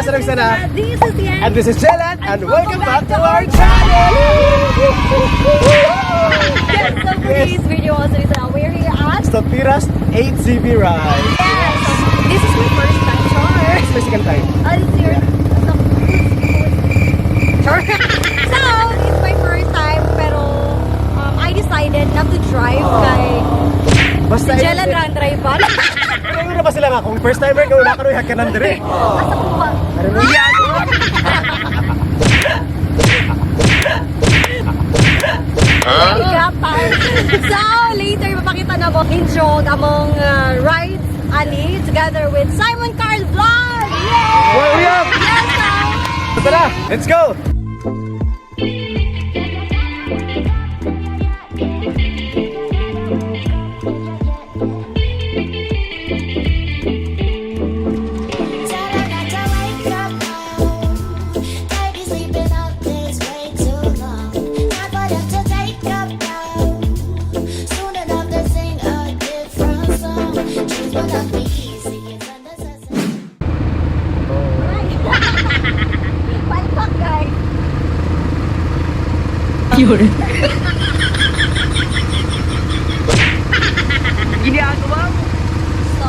Mga Sana. This is Yan. And this is Jelan, and welcome back to our channel! Yes, so for today's video, mga Sana, we're here at Sotiras 8ZB Ride. Yes! This is my first time, Char. It's my second time. This is your... Char. So, it's my first time, pero I decided not to drive kay Basta si Jelan ra ang driver. Pero yun na ba sila nga? Kung first timer ka, wala ka rin hagkanan dire. Asa ko ba? Ano mo? Igatan. So, later, mapakita na mo intro among rides ani together with Simon Carl Vlog! Yay! Hurry up! Yes, so, Tara, let's go! Said I got to wake up now. They be sleeping out this way too long. Time for them to take up now. Soon enough they sing a different song. Dreams will not be easy. It's unnecessary. Palpak, guys. Ginagawa mo. So,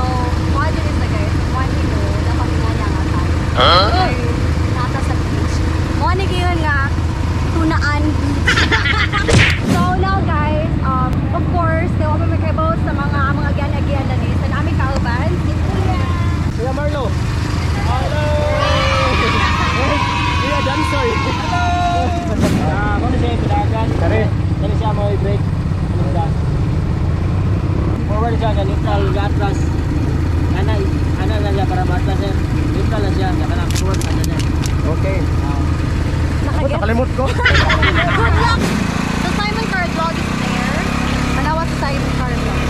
one is na guys, one ilo, dapat nga niya nga tayo. Huh? Nasa sa beach. Mo ni gayon nga, Tunaan Beach. So now guys, of course, kaya kami may kaibaw sa mga agyan-agyan na ni. Sa namin kauban, si Kuya. Kuya Marlo! Hello! Kuya Dansoy! Hello! Ah, mo na siya pidagan. Kare. Kani siya mo i-brake. Ano ba? Forward siya, neutral, atlas. Ana, ana na siya para ma-atlas sir. Neutral na siya, kana forward na siya. Okay. Ako, Nakaget. nakalimot ko. Good luck! So Simon Carl Vlog is there. Manawa sa Simon Carl Vlog.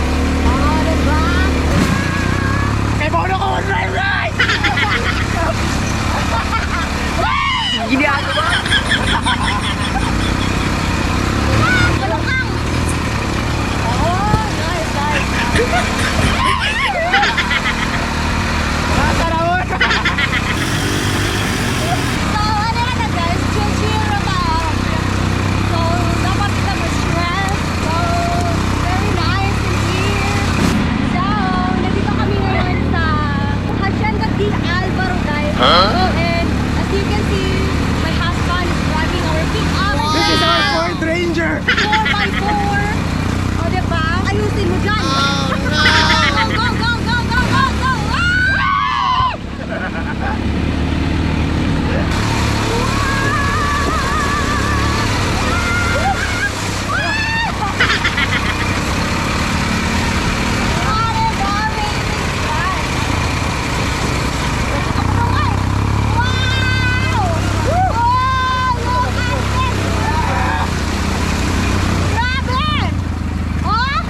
Oh, diba? Kay Bono ko, drive right! Ginagawa. Kalungkang! Oh, nice, nice. Tara mo! So, ano na na guys, chill chill ra ta. So, dapat kita ma-stress. So, very nice in here. So, nandito kami ngayon sa Hacienda de Alvaro, guys. And as you can see, my husband is driving our pickup. This is our Ford Ranger! 4x4. O, diba? Ayusin mo dyan. Go, go, go, go, go, go, go! Ah! Ah, diba? Amazing yan. Wow! Wow! Look at this! Grabe! Oh!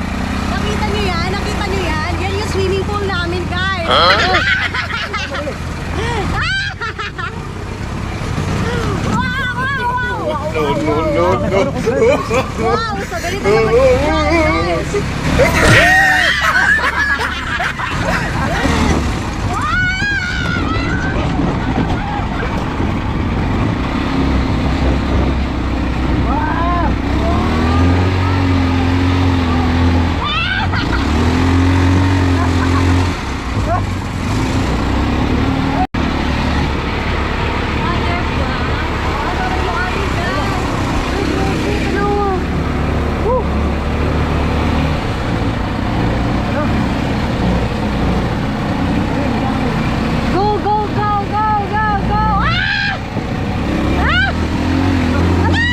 Nakita niyo yan? Nakita niyo yan? Yan yung swimming pool namin, guys. Wow! Wow! Wow! Wow! No, no, no, no. Wow! So, ganito naman yung guys. Go, go, go, go, go, go! Ah! Ah! Ala!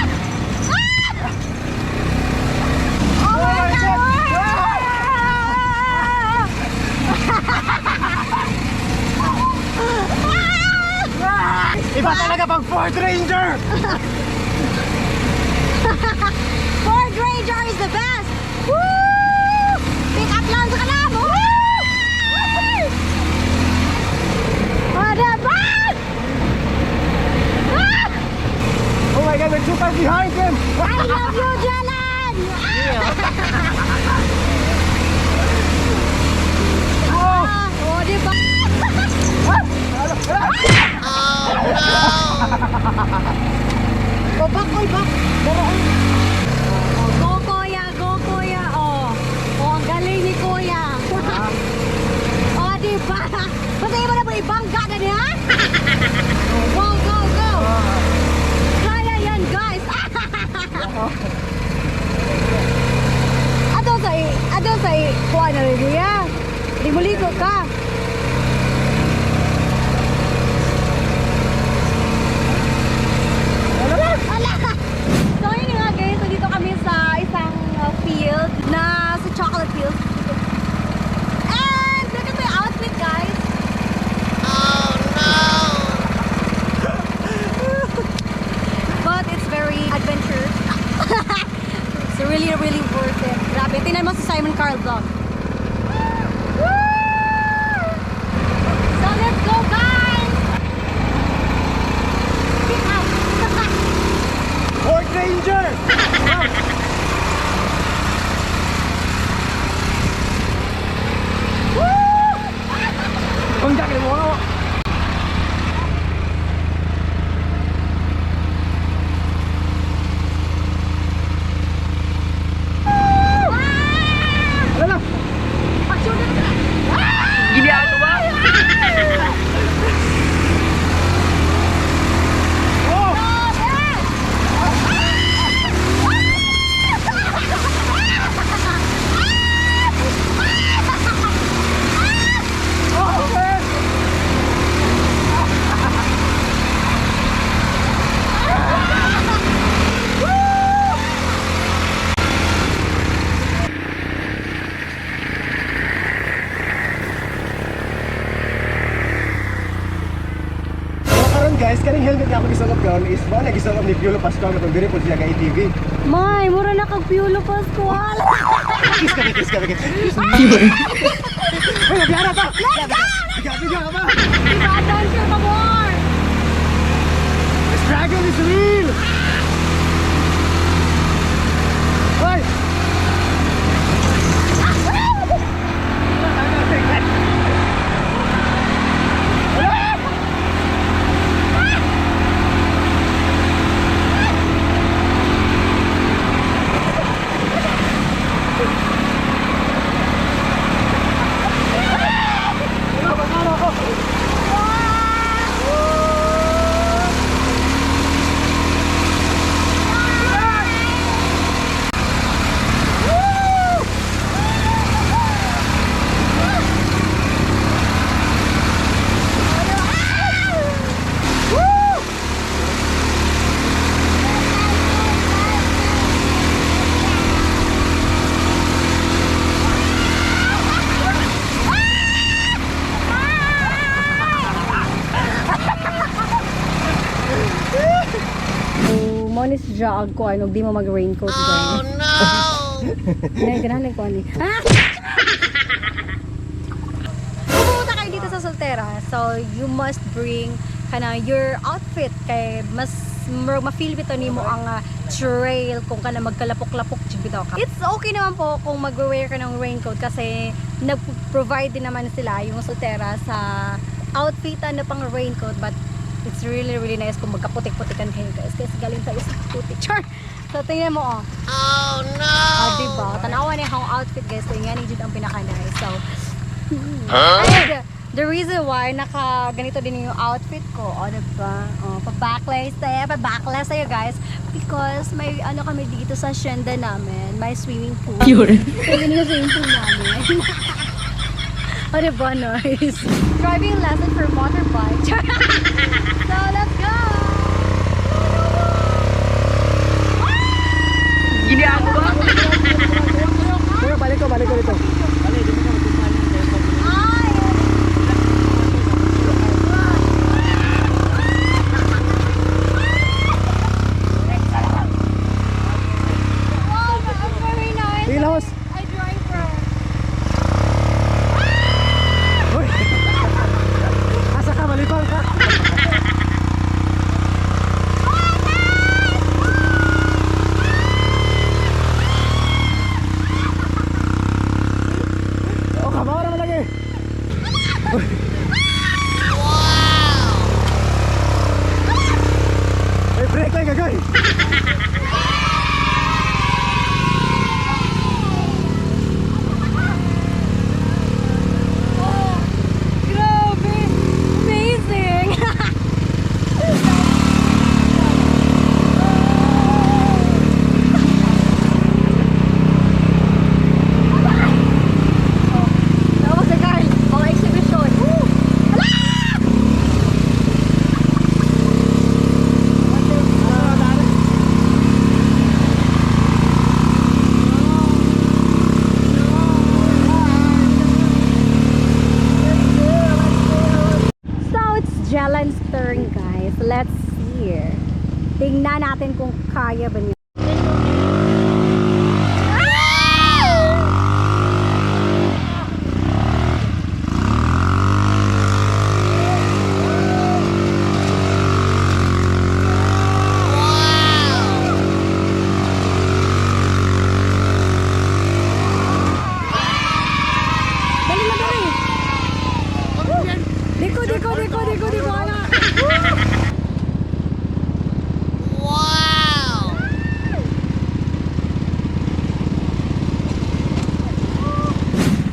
Ah! Oh my God! Iba talaga pag Ford Ranger! Ford Ranger is the best! Woo! Pick up lang sa kalam! Woo! Oh, the best! Ah! Oh my God, we're too far behind him! I love you, Jalan! Ah! Oh, di ba? Oh, back, oy, back. Dara, oy. Oh, go, kuya, go, kuya. Oh, oh, ang galing ni kuya. Oh, di ba? Basta iba na po, ibangga na niya. Oh, go, go, go. Kaya yan, guys. Ato sa kuha na rin niya. Di mo ligo ka. Ala! So yun nga guys, so dito kami sa isang field na sa chocolate field. And look at my outfit, guys. Oh no! But it's very adventure. It's really, really worth it. Grabe, tingnan mo si Simon Carl vlog. So let's go, guys! Pick up! Ford Ranger! Woo! Ang jacket mo. Wala lang. Giniato ba? Oh! Oh, okay. So karon guys, kaning helmet nga ako gisuot karon is mao na gisuot ni Piolo Pascual katong diri po siya kay ATV. May, mura na kag Piolo Pascual. Kiss kami, kiss kami, kiss. Uy, biyara pa! Let's go! Biga, biga ka ba? Diba, adventure pa more. This dragon is real! Hoy! So, mo ni si Jaag ko ano, di mo mag-raincoat guys. Oh no! Ngayon, ganahan ko ani. Ah! Kung pumunta kayo dito sa Soltera, so you must bring kana your outfit kay mas ma-feel bitaw nimo ang trail kung kana magkalapok-lapok jud bitaw ka. It's okay naman po kung mag-wear ka ng raincoat kasi nag-provide din naman sila yung Soltera sa outfitan na pang raincoat, but it's really, really nice kung magkaputik-putikan kayo guys kasi galing tayo sa putik. Char! So tingnan mo oh. Oh no! Ah, diba? Tanawa ni akong outfit guys. So yan jud ang pinaka-nice. So and the reason why naka ganito din yung outfit ko, o diba? Oh, pa-backless tayo, pa-backless tayo guys because may ano kami dito sa hacienda namin, may swimming pool. Yun. So, yun yung swimming pool namin. O diba, nice? Driving lesson for motorbike. So, let's go! Giniato ba? Kuya, balik ko dito. Bale, di mo ka magpapalin. Ay! Wow, that's very nice. Sige, lahos. I drive from. Uy! Asa ka, malipang ka. Ay, koy gagay. Oh, grabe! Amazing! Tapos si Carl, mga exhibition. Woo! Ala! So, it's Jelen's turn, guys. Let's see. Tingnan natin kung kaya ba niya. Ah! Dali na, dali! Diko, diko, diko, diko, diko, ana.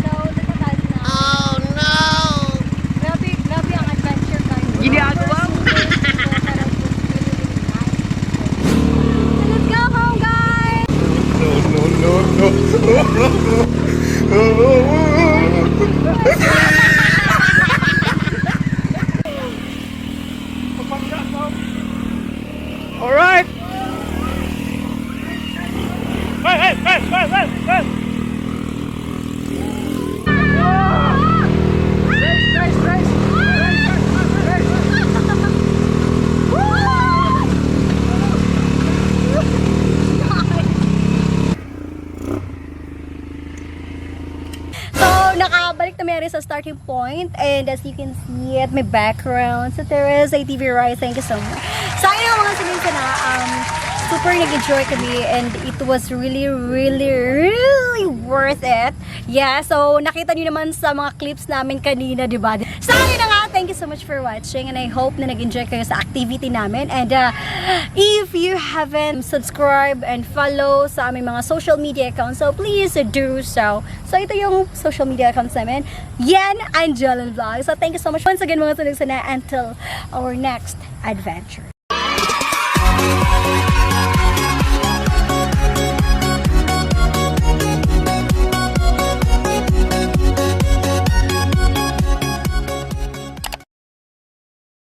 So, nakataas na. Oh, no! Grabe, grabe ang adventure, guys. Ginagawa mo! Let's go home, guys! No, no, no, no. Alright! Hey, hey, hey, hey, hey, hey! Race, race, race! Race! So, nakabalik na Mary sa starting point. And as you can see at my background, so there is ATV Ride. Thank you so much. So, ayun mga sininsana, super nag-enjoy kami and it was really, really, really worth it. Yeah, so nakita niyo naman sa mga clips namin kanina, di ba? So, ayun na nga, thank you so much for watching and I hope na nag-enjoy kayo sa activity namin. And if you haven't subscribed and follow sa aming mga social media accounts, so please do so. So, ito yung social media accounts namin. Yan, Angel and Vlog. So, thank you so much once again, mga sunog sana, until our next adventure.